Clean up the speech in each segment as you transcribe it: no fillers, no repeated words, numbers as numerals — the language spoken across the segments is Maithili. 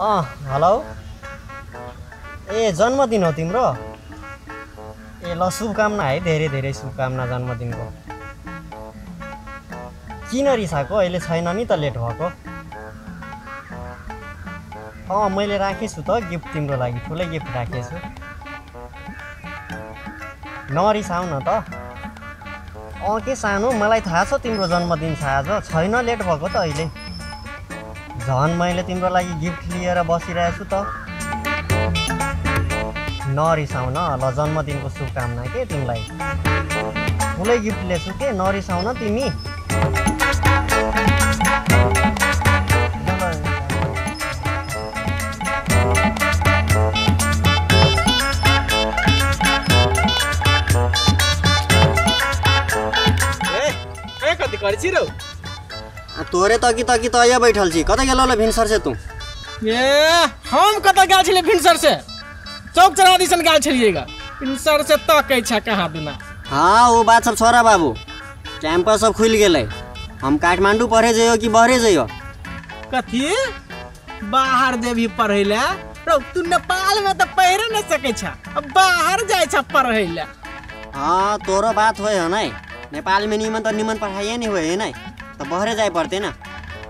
हेलो, ए जन्मदिन हो तिम्रो? ए ल शुभकामना है, धेरै धेरै शुभकामना जन्मदिनको। किन रिसाएको? अहिले छैन नि त लेट भएको। अँ मैले राखेछु त गिफ्ट तिम्रो लागि, ठुलै गिफ्ट राखेछु, नरिसाउ न त। अँ के सानो, मलाई थाहा छ तिम्रो जन्मदिन छ आज, छैन लेट भएको त अहिले। झन् मैले तिम्रो लागि गिफ्ट लिएर बसिरहेको छु त, नरिसाउन। ल जन्मदिनको शुभकामना के तिमीलाई, ठुलै गिफ्ट ल्याएको छु के, नरिसाउन तिमी। ए कति करै छी रौ? तोरे तकी तकी त आइया बैठल छी, कतऽ गेल रहल भिनसर से तू? ए हम कतऽ गेल छलियै भिनसर से? चौक चौरा दिसन गेल छलियैगा, भिनसर से तकै छ कहाँ दुना। हाँ वो बात सब छोरा बाबू, कैंपस सब खुलि गेलै, हम काठमांडू पढ़े जइयो कि बहरे जइयो? कथी बाहर जेबही पढ़ै ले? रौ तू नेपाल में त पढ़े न सकै छ, अब बाहर जाइ छ पढ़ै ले। हाँ तोरो बात होय है नै, नेपाल में निमन त निमन पढ़ाइए नहीं होय है नै, तो बहरे जाए पड़ते ना।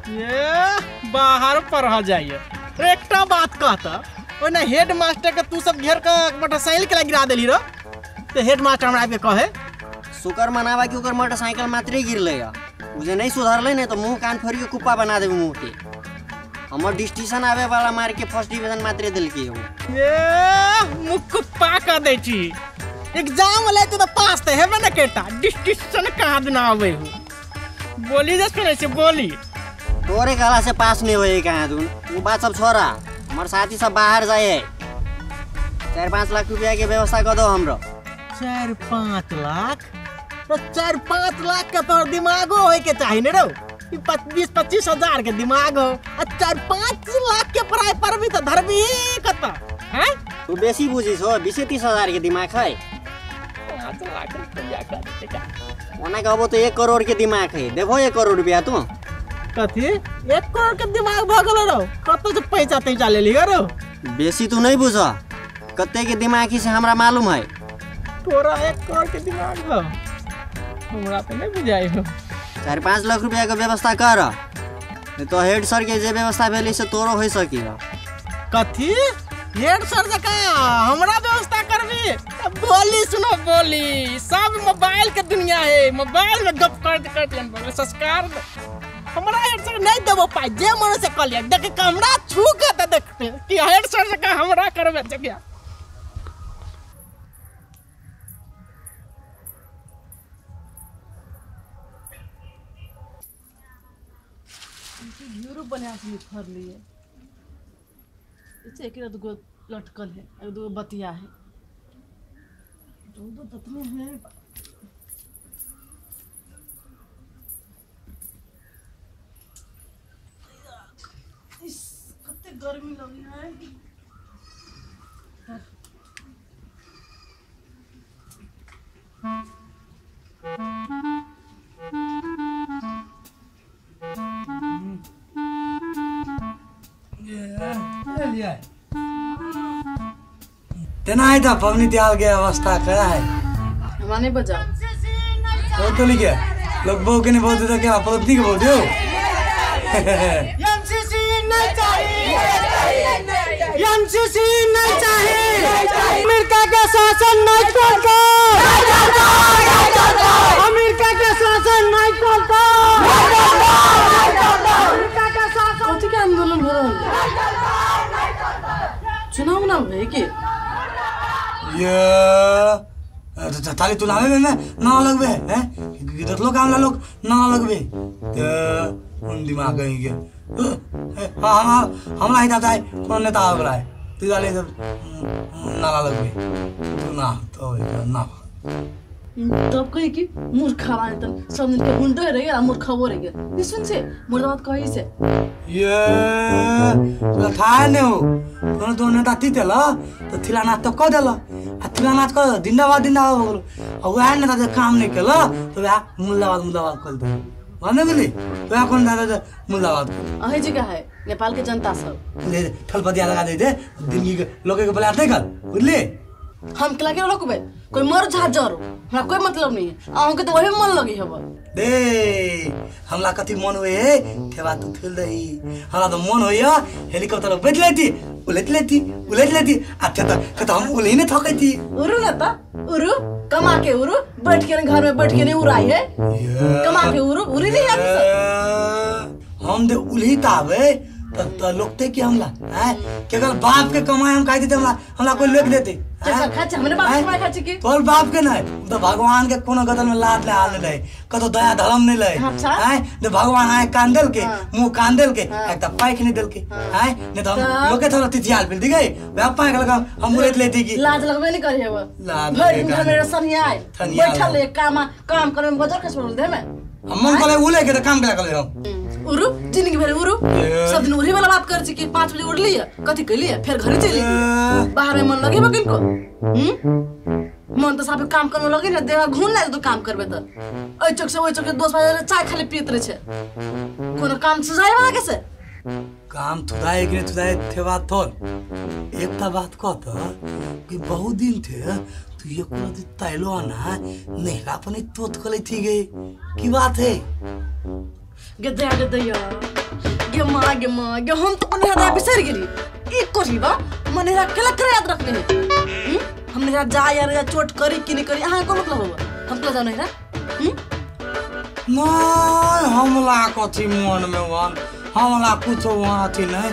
ये बाहर पढ़ जाइए। एकटा बात कहता, ओने हेड मास्टर के तू सब घेर के मोटरसाइकिल के गिरा देली रो, तो हेड मास्टर हमरा के कहे शुक्र मनावा कि ओकर मोटरसाइकिल मात्रे गिरले है, उ जे नहीं सुधरले ने तो मुंह कान फोड़ के कुप्पा बना देबे मुंह के। हमर डिस्टिंक्शन आवे वाला मार के फर्स्ट डिवीजन मात्रे देलकी हो। ये मुंह कुप्पा कर दै छी, एग्जाम ले तो पास त हेबे न केता, डिस्टिंक्शन कहाँ दिन आवे हो? बोली जे सुनै छी बोली। तोरे कहला से पास नहीं होए कहाँ दुन, वो बात सब छोरा। हमार साथी सब बाहर जाए है, 4-5 लाख रुपया के व्यवस्था कर दो हमरो। 4-5 लाख? तो 4-5 लाख के तोहर दिमागो होए के चाही ने रौ, 20-25 हजार के दिमाग हो, आ 4-5 लाख के पढ़ाई पढ़बी त धरबी कत हैं? तू बेसी बुझिस हो, 20-30 हजार के दिमाग है। 5 लाख रुपया कर देगा ओना कहबो तो 1 करोड़ के दिमाग है, देबो 1 करोड़ रुपया तू? कथी 1 करोड़ के दिमाग भ गेलो रौ? कत से पैसा तैसा लेली रौ? बेसी तू नहीं बुझ, कते के दिमाग ही से हमरा मालूम है। तोरा 1 करोड़ के दिमाग हो, हमरा तो नहीं बुझाई हो। 4-5 लाख रुपया के व्यवस्था कर, नहीं तो हेड सर के जे व्यवस्था भेलै से तोरो हो सकी। कथी हेड सर जका हमरा व्यवस्था करबी? बोली सुनो बोली, सब मोबाइल के दुनिया है, मोबाइल में गप कर कर संस्कार। हमरा हेड सर नहीं देबो पाई, जे मन से कह लिया देख के हमरा छू के त देखते कि हेड सर जका हमरा करबे जगह। घिउरो बढ़िया से फरलिए, एक दूगो लटकल है, एक दूगो बतिया है, दो ततने हैं। इस कते गर्मी लगी है। तेना है था पवनी तिहार के अवस्था करा है, हमरा नहीं बजाओ। वो तो लिखे लोग बहु के नहीं बोलते तो क्या पत्नी के बोलते हो? एमसीसी नहीं चाहिए, एमसीसी नहीं चाहिए, अमेरिका के शासन नहीं चलता, अमेरिका के शासन नहीं चलता। कथी के आंदोलन हो रहल है? चुनाव ना भई के? ये ताली तुलावे में ना लगबे हैं, दतलो काम ला लोग ना लगबे ते उन दिमाग कहीं के। हां हमरा ही दादा कौन नेता आवे है तू डाले सब नाला लगबे तू ना तो ना तब कहे कि मूर्खा बानी तन सब दिन के हुंडो रह गेल मूर्खबो रह गेल। ई सुन से मुर्दाबाद कही से ये तो था ने हो दोनों दोनों नेता तीतेल तो थिलानाथ तो क देल आ थिलानाथ क जिंदाबाद जिंदाबाद हो गेल आ वह नेता जे काम नहीं केल तो वह मुर्दाबाद मुर्दाबाद कर दे। माने बुझली वएह कोन दादा मुर्दाबाद अहीं जी का है नेपाल के जनता सब ले थलपतिया लगा दे दे दिल्ली के लोके के बला नहीं कर बुझली हम केला के लोकबे कोई मर जा जरो हमरा कोई मतलब नहीं है अहूं के तो वही मन लगी हब दे हमला कथी मन होए थेवा तू थेल दही हमरा तो मन होइया हेलीकॉप्टर बैठ लेती उलट लेती उलट लेती अच्छा तो हम उलही ने थकैती उरु न त उरु कमा के उरु बैठ के घर में बैठ के नहीं उड़ाई है कमा के उरु उरी नहीं हम हम दे उलही तावे त लोकते की हमला हैं केवल बाप के कमाए हम काहे देते हमला हमला कोई लोक देते खा हमने बाप के कमाए खा की तोर बाप के नहीं तो भगवान के कोनो गदल में लात ले आल नहीं कतो दया धर्म नहीं ले हैं तो भगवान आए कान देल के मुंह कान देल के एक त पाइख नहीं देल के हैं नहीं तो हम लोके थोड़ा तिथियाल बिल दी गई वह पाइख लगा हम उड़ेत लेती की लाज लगबे नहीं करी हेबो भर घर में सनिया बैठल ले काम काम करे में बजर खस बोल दे में हम मन करे उले के त काम करा करे हम उरु जिंदगी भर उरु सब दिन उरी वाला बात कर छी कि 5 बजे उठली कथि कइली फिर घरे चली बाहर में मन लगे बा किनको मन तो साफे काम करने लगे ना देह घून लागे तो काम करबे त ओइ चौक से ओइ चौक से दोस्त भाई चाय खाली पीत रहे छे कोनो काम सुझाए वाला कैसे काम थुदाए कि थुदाए थे बात थोर एकटा बात कह त कि बहुत दिन थे तू ये कोनो दिन तैलो ना नहिला पनि तोत कले थी गई की बात है गदया गदया गे मां गे मां गे हम तो नहरा बिसर गेली एक कोठी बा मनेरा केला करे याद रखने है हम नहरा जा यार या चोट करी कि नहीं करी अहाँ को मतलब होबो हम तो जानो नहरा नहीं हमला कथी मन में वन हमला कुछ वहाँ अथी नहीं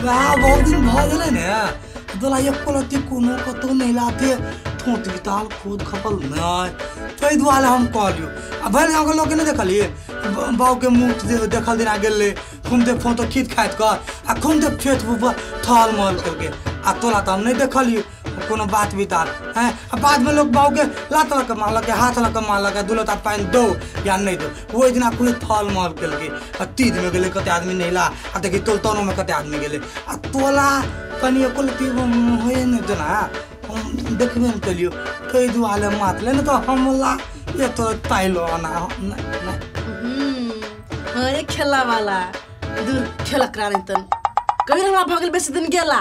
वह बहुत दिन भ गेलै ने तोला एको रत्ती कोनो कतौ नहि लाते ठोंट बिताल खोद खपल नहीं ताहि दुआरे हम कहलियो आ भरि गाँवके लोकके नहि देखलियै बाबूके मुँह देखल दिना गेलै खूमते फोटो खींच खाइत कर आ खूमते फेसबुक पर थल मल करके आ तोला तऽ हम नहि देखलियो कोनो बात बिताल हैं आ बादमे लोग बाबूके लात लऽ कऽ मारलकै हाथ लऽ कऽ मारलकै दू लोटा पानि दौ या नहि दौ ओहि दिना कोई थल मल केलकै आ तीजमे गेलै कते आदमी नहिला आ देखी तोलतनोमे कते आदमी गेलै आ तोला कनि एको रत्ती होइए नहि जेना हम देखबे नहि केलियो ताहि दुआरे मातले ने तऽ हमला ये तो ताइलो आना नहीं अरे खेला वाला दूर खेला करा नहीं तन कभी हमरा भगल बेसी दिन गेला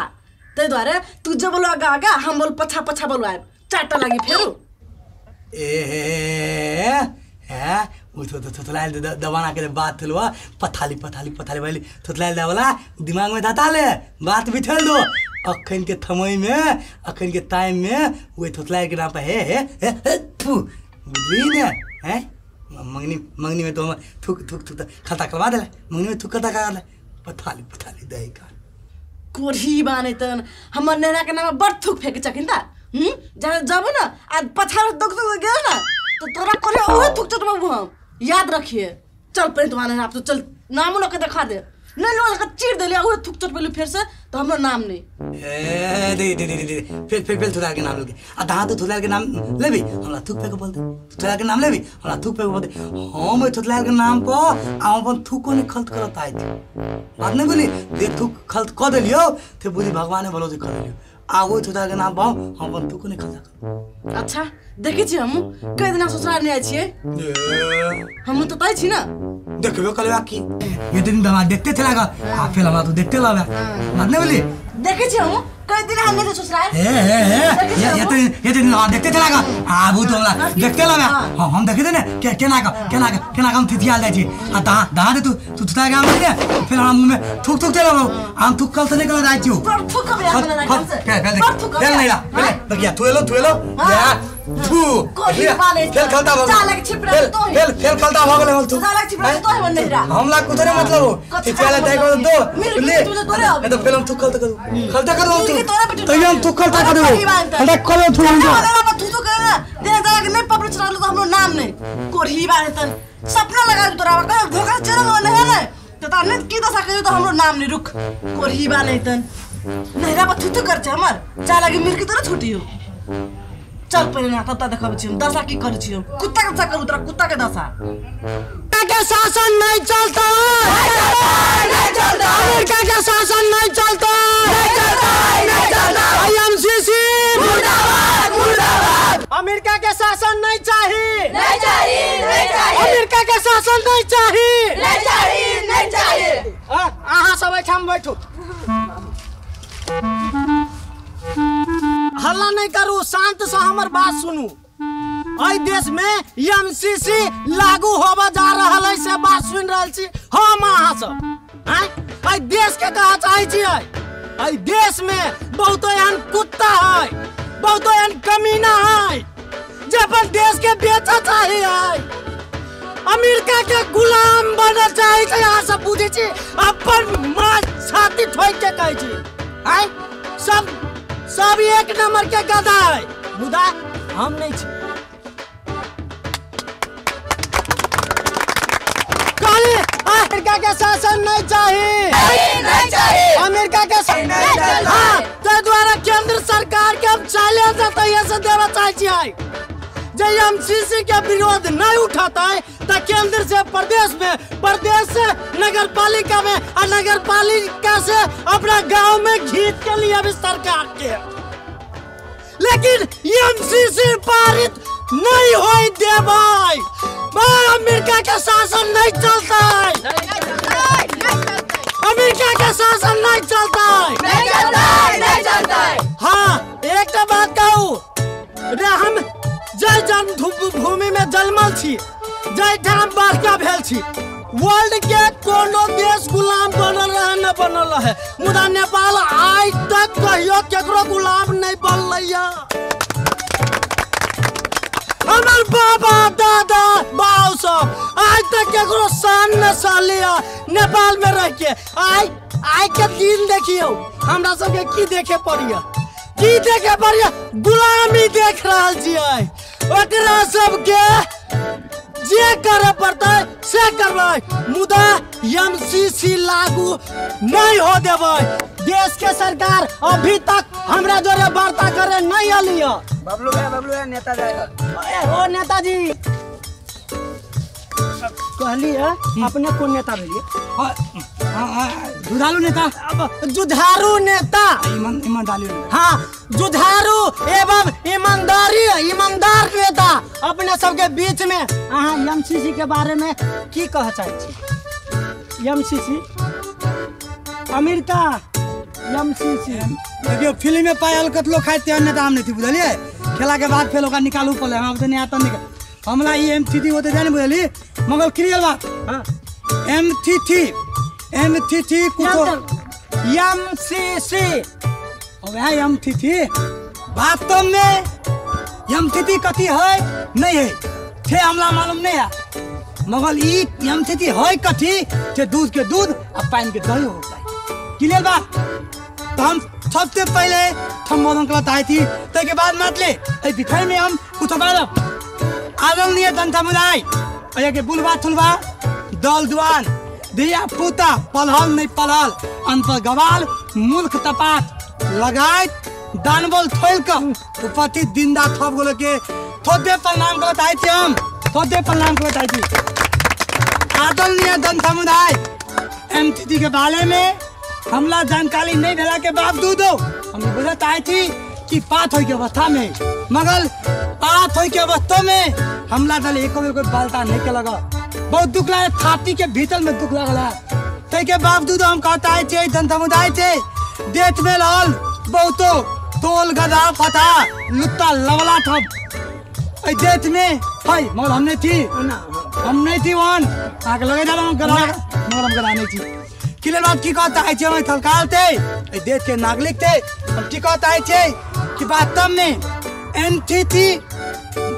ताहि दुआरे तू जब बोलो आगा आगा हम बोल पछा पछा बोलो आब चाटा लागी फेरू ए हे उ तो थोथलायल दबाना के बात थलवा पथाली पथाली पथाली वाली थोथलायल देवला दिमाग में धता ले बात भी ठेल दो अखन के थमई में अखन के टाइम में वही थोथलायल के नाम पे हे हे हे थू बुझली ने हैं मंगनी मंगनी में तो हम थूक थूक थूक खलता करवा देला मंगनी में थूक खलता करवा देला पथाली पथाली दही का कोढ़ी बाने तन हमर नैना के नाम बड़ थूक फेंके चखिन ता जहाँ जाबो ना आ पछाड़ दुख दुख गेल ना तो तोरा कोरे ओहे थूक चटबो हम याद रखिए चल पहले तुम्हारे आप तो चल नाम लोग के दिखा दे नहीं लोग के चीर देले ओहे थूक चटबेलु फिर से तो हमरो नाम नहीं ए दे दे दे दे फिर फिर फिर थुला के नाम लेके आ दहा तो थुला के नाम लेबी हमरा थूक पे के बोल दे थुला के नाम लेबी हमरा थूक पे के बोल दे हम ओइ थुला के नाम पर आ अपन थूको ने खलत करत आइ बात नहीं बोली दे थूक खलत क देलियो ते बुझी भगवान ने बोलो जे क देलियो आ ओइ थुला के नाम पर हम अपन थूको ने खलत। अच्छा देखै छी हम कई दिना ससुराल नहीं आइ छियै हम तो तै छी ना देखबे कलवा की ये दिन दमा देखते चला गा आ फिर हमरा तो देखते लावा बात नहीं बोली देखै छी हम कई दिन हम नहीं ससुराल हे हे हे ये दिन देखते चला गा आबू तो हमरा देखते लावा हां हम देखे ने के केना का केना का केना हम थिथियाल जाइ छी आ दहा दहा दे तू तू थुता गा हम ने फिर हम मुंह में थूक थूक चला हम थूक कल से निकल जाइ छी पर थूक अब यार ना के के नहीं ला देखिया थुएलो थुएलो या थू खेल खलता भग खेल खेल खलता भग गेल तू हमला कुछ नहीं मतलब हो थिथियाल जाइ को दो ले नहीं तो फिर हम थूक खलता कर खलता कर दो तू तो हम थूक खलता कर दो खलता कर दो थू थू थू कर ना दे दादा के नहीं पपड़ चला तो हमरो नाम नहीं कोढ़ी बारे तन सपना लगा तोरा कह धोखा चल नहीं है ना तो ताने की दशा कहियो तो हमरो नाम नहीं रुक कोढ़ी बारे तन नहरा पर थू थू कर छ हमर चा लागी मिर्की तोरा छुटी हो चल पहिले ना तब देखब छी हम दशा की कर छी हम कुत्ता के दशा करू तोरा कुत्ता के दशा के शासन नहीं चलता नहीं चलता अमेरिका के शासन नहीं चलता नहीं चलता नहीं चलता आईएमसीसी मुर्दाबाद मुर्दाबाद अमेरिका के शासन नहीं चाहिए नहीं चाहिए। अमेरिका के शासन नहीं चाही, नहीं चाही, नहीं चाही। अहाँ सब एहिठाम बैठू, हल्ला नहीं करू, शांत से हमर बात सुनू। एहि देश में एमसीसी लागू होबे जा रहल है से बात सुन रहल छी हम अहाँ सब। एहि देश के कहा चाहै छियै, एहि देश में बहुतो एहन कुत्ता है, बहुतो एहन कमीना है जे अपन देश के बेचऽ चाही है, अमेरिका के गुलाम बनऽ चाहै छै। अहाँ सब बुझै छी, अपन माँ छाती ठोकि के कहै छी, आँय सब सब एक नंबर के गधा है, मुदा हम नहीं छी। अमेरिका के शासन नहीं चाहिए, नहीं चाहिए, अमेरिका के नहीं। हाँ, ताहि द्वारा केंद्र सरकार के हम चैलेंज से देना चाहे छियै जे एमसीसी के विरोध नहीं उठाता है तो केंद्र से प्रदेश में, प्रदेश से नगर पालिका में और नगर पालिका से अपना गांव में घीच के लिए अभी सरकार के, लेकिन एमसीसी पारित नहीं हो देबै। अमेरिका के शासन नहीं चलता है, अमेरिका के शासन नहीं चलता है, नहीं चलता है, नहीं चलता है। हाँ, एक बात कहू रे, हम जय जन्म भूमि में जन्मल छी, जय ठाम बड़का भेल छी, वर्ल्ड के कोनो देश गुलाम बनल रहे न बनल रहे, मुदा नेपाल आइ तक कहियो केकरो गुलाम नहीं बनलै। हमर बाबा दादा बाऊ सब आज तक केकरो शान न सहलिया नेपाल में रह के। आइ आइ के दिन देखियो हमरा सबके की देखे पड़िया, की देखे पड़िया, गुलामी देख रहल छियै। ओकरा सबके जे करे पड़तै से करबै, मुदा एमसीसी लागू नहीं हो देबै। देश के सरकार अभी तक हमरा जोरे वार्ता करे नहीं अली। बबलू है, बबलू है, नेता जाएगा। ओ नेताजी कहली है अपने कौन नेता भेलिए? जुझारू नेता। अब जुझारू नेता, ईमानदारी। हाँ, जुझारू एवं ईमानदारी, ईमानदार नेता अपने सबके बीच में। अहाँ एमसीसी के बारे में की कह चाहे छी? एमसीसी अमेरिका, एमसीसी देखियो फिल्म में पायल कतलो खाते हैं नेता हम नहीं थी बुझलिए, खेला के बाद फेल ओकरा निकालू पड़ले, हम तो नहीं आता निकाल हमला ई एमसीसी होते जाने बुझली, मगर क्लियर बात। हां, एमसीसी एमसीसी कुछो एमसीसी अब है एमसीसी वास्तव में एमसीसी कथी है नहीं है थे हमला मालूम नहीं है, मगर ई एमसीसी है कथी जे दूध के दूध और पानी के दही होता है। क्लियर बात। तो हम सबसे पहले संबोधन करत आई थी, तै के बाद मत ले ए विषय में हम कुछ बात आदरणीय जन समुदाय अया के बुलबा थुलबा दल दुआन दिया पुता पलहल नहीं पलहल अनपढ़ गवाल मूर्ख तपात लगायत दानबल थोल क उपस्थित दिनदा थप गोलो के थोदे प्रणाम करत आई थी, हम थोदे प्रणाम करत आई थी। आदरणीय जन समुदाय एमसीसी के बारे में हमला जानकारी नहीं भेला के बावजूद हम बुझत आए थी कि पात होई के अवस्था में, मगर पात होई के अवस्था में हमला दल एक बेर कोई बालता नहीं के लगा, बहुत दुख लगा, छाती के भीतर में दुख लगला। तै के बावजूद हम कहता आए थे जन समुदाय थे देश में रहल बहुतो तोल गधा फता लुत्ता लवला थप देश में है, मगर हम नहीं थी, हम नहीं थी वन आके लगे जाला हम गधा, मगर हम गधा नहीं थी। क्लियर बात की कहता है हम थलकाल थे देश के नागरिक थे, हम की कहता है कि वास्तव में एमसीसी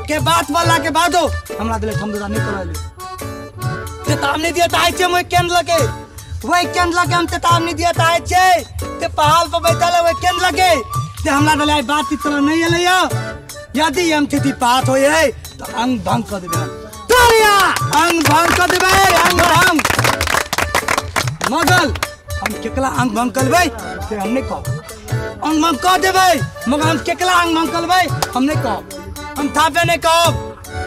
के बात वाला के बाद हमरा दिले हम नहीं करले चेतावनी दिया है वही केंद्र के, वही केंद्र के हम चेतावनी दिया है ते पहाड़ पर बैठल है वही केंद्र के ते हमरा दिले बात तरह नहीं अलै। यदि एमसीसी पास होय है तो अंग भंग कर देबै, अंग भंग कर देबै, अंग भंग। मगर हम केकला अंग भंग करबै से हम नहीं कहब, अंग भंग कर देबै मगर हम केकला अंग भंग करबै हम नहीं कहब, हम थापे नहीं कहब,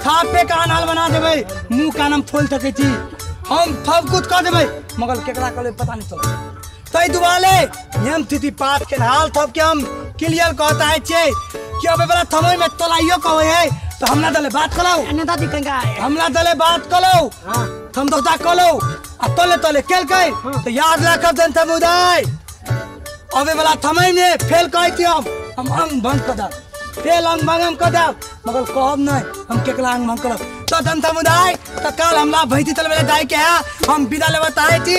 थापे का अनाल बना देबै, मुँह कान हम फोल सकै छी, हम सब कुछ कर देबै मगर केकरा करबै पता नहीं चलत। ताहि दुआरे एमसीसी पास के हाल सबके हम क्लियर कहता है कि अबे वाला समय में तोलाइयो कहै है तो हमला दले बात कलाउ नेताजी कंगा हमला दले बात कलाउ हम दोस्ता कलाउ आ तले तले केलकै तो याद राखब जनता समुदाय अबे वाला थमै में फेल कहै छी हम अंग भंग कर देब फेल अंग भंग हम कर देब मगर कहब नहीं हम केकरा अंग भंग करब तो जनता समुदाय तो काल हमला भैंसी तलबे जाय के है हम विदा लेबे चाहै छी।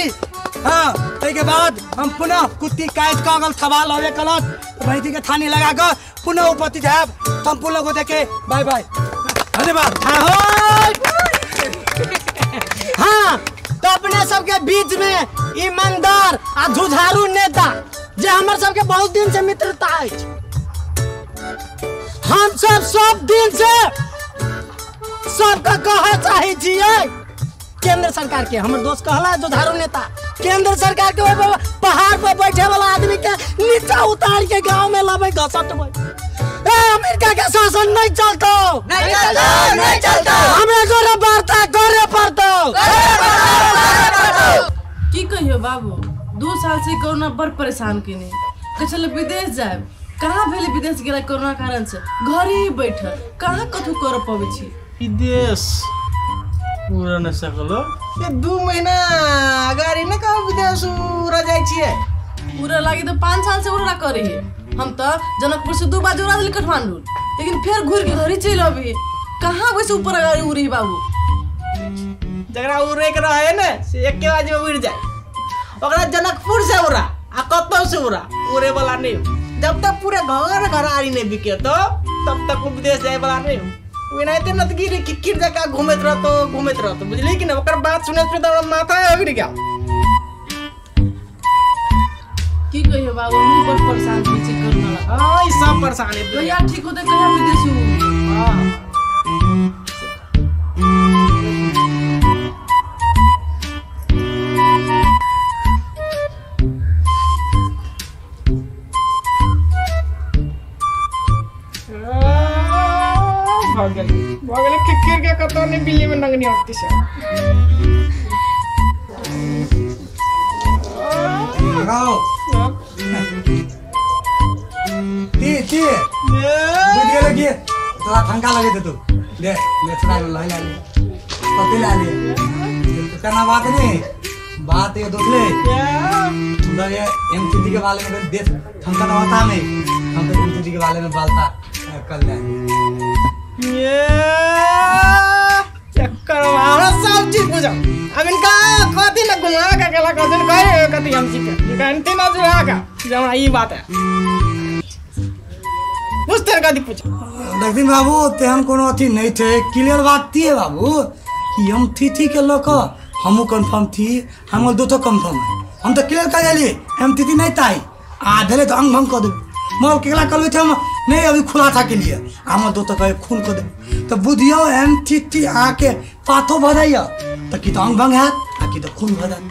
हाँ ताहि के बाद हम पुनः कुत्ती काटि कऽ अगल सवाल होबे कलत भैंसी के थानी लगा कऽ पुनः उपस्थित हैब संपूर्ण गोटे के बाय बाय धन्यवाद। हाँ तो अपने सबके बीच में ईमानदार आ झुझारू नेता जे हमर सबके बहुत दिन से मित्रता अछि, हम सब सब दिन से सबके कहे चाहे छियै केंद्र सरकार के, हमर दोस्त कहला झुझारू नेता केंद्र सरकार के पहाड़ पर बैठे वाला आदमी के नीचा उतार के गांव में लाबै घसटबै। ए अमेरिका के शासन नहीं चलतो, नहीं चलतो, नहीं चलतो, हमरा गोरे वार्ता करे पड़तो। की कहियो बाबू, 2 साल से कोरोना बड़ परेशान केने, कहै छलै विदेश जायब, कहाँ भेलै विदेश गेला कोरोना कारण से घरे ही बैठल कहाँ कथू कर पबै छी। विदेश पूरा न सकलो ये 2 महीना गाड़ी न कहो विदेश उड़ा जाय छियै, पूरा लागी तो 5 साल से उड़ा करे है। हम तो जनकपुर से 2 बार उड़ा दिल काठमांडू, लेकिन फिर घूर के घरे चलि अबी, कहाँ वैसे ऊपर गाड़ी उड़ी बाबू। जकरा उड़े के रहे ने से एके बाजी में उड़ जाए, ओकरा जनकपुर से उड़ा आ कतौ से उड़ा उड़े वाला नहीं। जब तक पूरे घर घरारी नहीं बिके तो तब तक विदेश जाए वाला नहीं। एनाहिते नतगिरी किक्किर जकाँ घूमैत रहतो बुझली कि ना। ओकर बात सुनैत सुनैत हमरा माथा अगड़ गेल। की कहियो बाबू, हम बड़ परेशान छी कोरोना लगा। हां ई सब परेशान है, कहिया ठीक होते कहिया विदेश हो। हां भगले खिखिर के कतौ नहीं बिल्ली में नंगनी होती से। लगाओ ती ती बुझ गेलो की तोरा ठंका लगे दे तू ले ले थोड़ा ला ला ले पति ला ले तो बात नहीं बात ये दोस्त ले उधर ये एमसीडी के बारे में देख ठंका तो होता नहीं, हम तो एमसीडी के बारे में बालता कर ले ये चक्कर हमरा सब चीज बुझा। अब इनका कथी न घुमा के गेला कथी कहे कथी हम सीखे घंटी न जुड़ा का जे हमरा ई बात है पूछते कथी पूछ। देखिन बाबू तेहन कोनो अथी नहीं थे, क्लियर बात थी बाबू कि हम थी थी के लोग हमू कंफर्म थी, हमर दो तो कंफर्म है, हम तो क्लियर कर जालिए हम थी नहीं ताई आ धले तो अंग भंग कर देब मगर केकरा कहलबै थे हम नहीं अभी खुलासा के लिए हमर दो तो कहे खून कर देब तो बुझियो एम थी थी आके पाथो भऽ जाइए तो की तो अंग भंग हैत आ की तो खून भऽ जायत।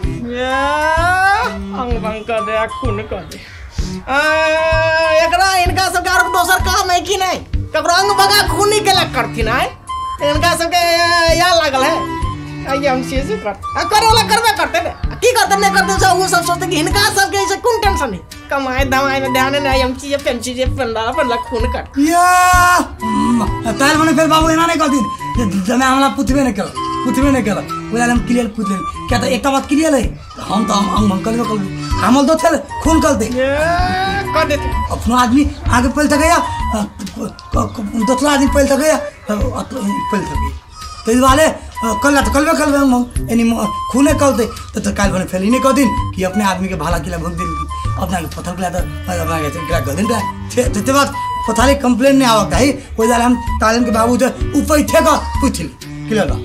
अंग भंग कर दे आ खून कर दे एकरा इनका सबके आर दोसर काम है कि नहीं, ककरो अंग भंगा खून ही केला करथिन आय इनका सबके या लागल है आइए हम से से कर आ करे वाला करबे करते ने की करते नहीं करते सब वो सब सोचते कि इनका सबके ऐसे कोन टेंशन है, कमाए दमाए में ध्यान नहीं हम चीज पेन चीज पन्ना पन्ना खून कर या ताल मने फिर बाबू एना नहीं कहथिन जमे हमरा पूछबे नहीं केलक पूछबे नहीं केलक ओला हम क्लियर पूछ लेन क्या तो एकटा बात क्लियर है हम तो हम अंग भंग करबे करबे हमल दो छल खून कर दे कर देते अपनो आदमी आगे पल सकैया दोसरा आदमी पल सकैया पल सकैया तो दुआरे कल तो कलबे कलबे हम एनी खूने कलते तो काल्हि भने फेर ई नहीं कहथिन कि अपने आदमी के भाला किला भोग दिन अपना के पत्थर किला अपना के गदिन ते बात पथारी कंप्लेन नहीं आवक है ओहि दुआरे हम तालन के बाबू से उपैठे के पूछली क्लियर बा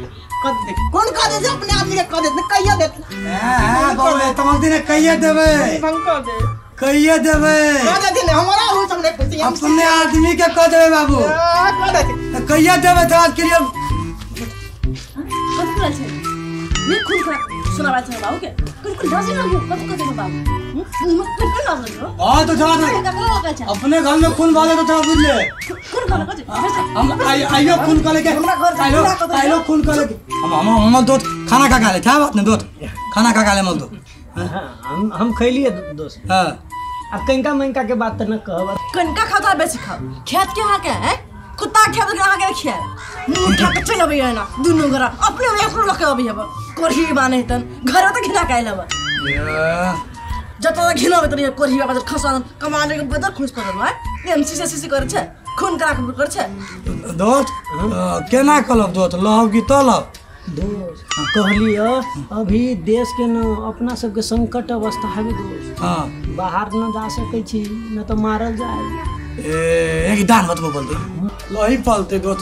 कह दे कौन कह दे अपने आदमी के कह दे कहिया देत हां बाबू तमक दिन कहिया देबे भंग कर दे कहिया देबे कह देथिन हमरा हो सब नहीं पूछी अपने आदमी के कह देबे बाबू कह देथिन कहिया देबे तो आज क्लियर कथी करै छै ये खून खराब सुनाबै छै बाबू के कोन कोन डसी लागो कथी कथी बाबू मुंह में कोन लागल हो। हां तो जरा अपने घर में खून वाले तो थोड़ा बुझ ले खून खा कथी हम आइयो खून कर लेके आइयो आइयो खून कर लेके हम हम दोस्त खाना खा खा ले था बात ने दोस्त खाना खा खा ले मल दो। हां हम खैलिए दोस्त। हां अब कंका मंका के बात त न कहब, कनका खाता बेसी खाओ खेत के हां के है कुत्ता खिया दे अहाँ के खिया मुंह उठा के चल अबैया ना दुनू गोरा अपने में एकरो लके अबैया कोढ़ी बाने तन घर त घिना कायल हब जत घिना तन कोढ़ी बाबा खसा कमाने के बदल खुश कर देलु है एमसी से सीसी करे छै खून करा के करे छै। दोस्त केना कहलब दोस्त लहब की तलब? दोस्त कहलियो अभी देश के न अपना सबके संकट अवस्था है दोस्त। हां बाहर न जा सकै छी न तो मारल जाए। ए एक दान मत बोल दे लही पलते दोस्त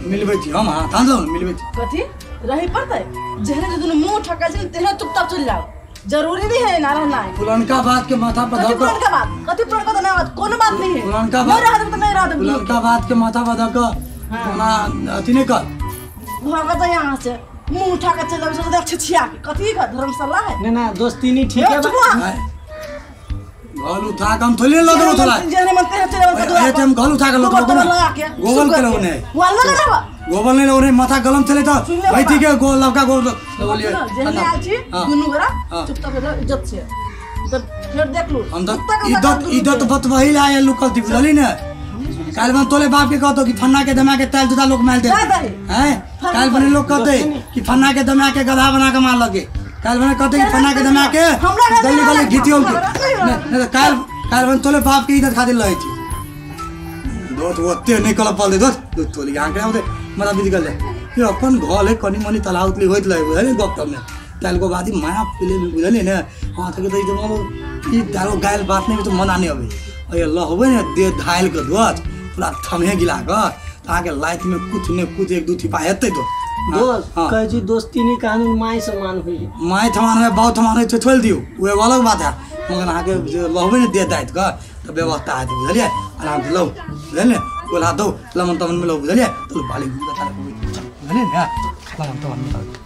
मिलबै छी हम। हां थान लो मिलबै छी कथि रही पड़तै जेहने जे दुनु मुंह ठका छै तेहने चुपचाप चल जाओ जरूरी नहीं है ना रहना है। पुरनका बात के माथा पर धक पुरनका बात कथि पुरनका तो नहीं बात कोनो बात नहीं है। पुरनका बात नहीं रह दे तो नहीं रह दे। पुरनका बात के माथा पर धक कोना अथि नहीं कर भाग जा यहां से मुंह उठा के चल जाओ देख छिया कथि का धर्मशाला है। ना ना दोस्ती नहीं ठीक है घल उठा के हम थोड़ी लगो थोड़ा जेहने मन तेहने चल जाओ। ए हम घल उठा के लगो गोबल के लगो नहीं वाला ना गोबल नहीं लगो माथा गलम चले तो भाई ठीक है गोल लवका गोल लगलिए जेहने आयल छी दुनू गोरा चुपचाप इज्जत से तो फिर देख लू हम तो इज्जत इज्जत बत वही लाए लुकल थी बुझली ने। काल बन तोले बाप के कहतो कि फन्ना के दमा के ताल जुदा लोग मार दे हैं। काल बने लोग कहते कि फन्ना के दमा के गधा बना के मार लगे। काल बने कहते कि फन्ना के दमा के गली गली घितियो के नहीं तो काल काल बन तोले बाप के इज्जत खातिर लई छी दोस्त ओते नहीं कल पल दे दोस्त दोस्त तोली यहाँ के होते मरा बीत गेल ये अपन घर है कनी मनी तलाव उतली होइत लई बुझली गप तब ने ताल को बादी माया पिले में बुझली ने। हां त के ई दारो गायल बात नहीं तो मन आने अबे अरे लहबे ने दे धायल के दोस्त पूरा थमे गिला के ताके लाइफ में कुछ ने कुछ एक दू थिपा हेतै तो दोस्त कहै छी दोस्ती नहीं कानून my समान होई my समान है बाउ समान है छोड़ दियो उ अलग बात है मगर अहाँ के लहबे ने दे दाइत के त व्यवस्था हेतै बुझलियै। आराम से लौ बुझलियै गोला दौ लमन तमन में लौ बुझलियै तो बाली बुझलियै ने लमन तमन में।